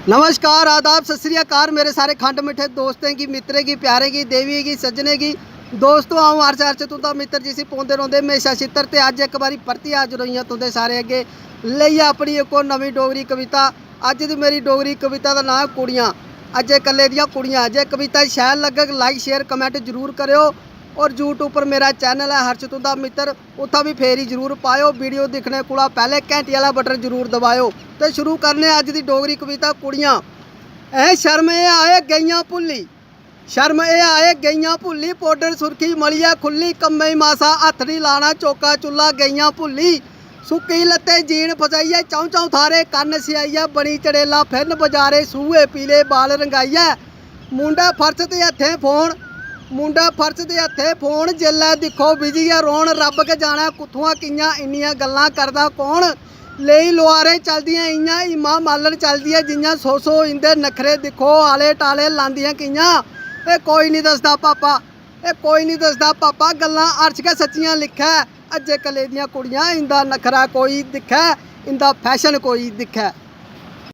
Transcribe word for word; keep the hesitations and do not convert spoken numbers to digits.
नमस्कार, आदाब, सत श्री अकाल मेरे सारे खंड मिट्ठे दोस्तें गी, मित्तरें गी, प्यारें गी, देवियें गी, सज्जनें गी। दोस्तो, अ'ऊं हर्ष, हर्ष तुं'दा मित्तर जिसी पौंदे रौंह्दे म्हेशा छित्तर। ते अज्ज इक बारी परतियै हाजर होई आं तुं'दे सारे अग्गें लेइयै अपनी इक होर नमीं डोगरी कविता। अज्ज दी मेरी डोगरी कविता दा नांऽ ऐ कुड़ियां। अज्जै कल्लै दियां कुड़ियां। जे कविता शैल लग्गग, like, share, comment जरूर करेओ। और YouTube पर मेरा channel ऐ हर्ष तुं'दा मित्तर, उत्थै बी फेरी जरूर पाएओ। Video दिक्खने कोला पैह्लें घैंटी आह्ला button जरूर दबाएओ। ते शुरू करने आं अज्ज दी डोगरी कविता कुड़ियां। ऐ शर्म एह् आए गेइयां भुल्ली, शर्म एह् आए गेइयां भुल्ली, powder सुर्खी मलियै खु'ल्ली, कम्मै गी मासा हत्थ निं लाना, चौका चु'ल्ला गेइयां भुल्ली। सुक्की लत्तें जीन फसाइयै, च'ऊं च'ऊं थाह्रें कन्न सेआइयै, बनी चड़ेला फिरन बजारे, सूहे पीले बाल रंगाइयै। मुंडै फर्श ते हत्थें फोन, मुंडै फर्श ते हत्थें फोन, जेल्लै दिक्खो busy गै रौह्न। रब्ब गै जानै कुत्थुआं कि'यां इन्नियां गल्लां करदा कौन। लेई लोआरे चलदियां इ'यां, हीमा मालन चलदी ऐ जि'यां। सौ सौ इं'दे नखरे दिक्खो, आले टाले लांदियां कि'यां। एह् कोई निं दसदा पापा, एह् कोई निं दसदा पापा, गल्लां हर्ष गै सच्चियां लिखै। अज्जै कल्लै दियां कुड़ियां, इं'दा नखरा कोई दिक्खै, इं'दा fashion कोई दिक्खै।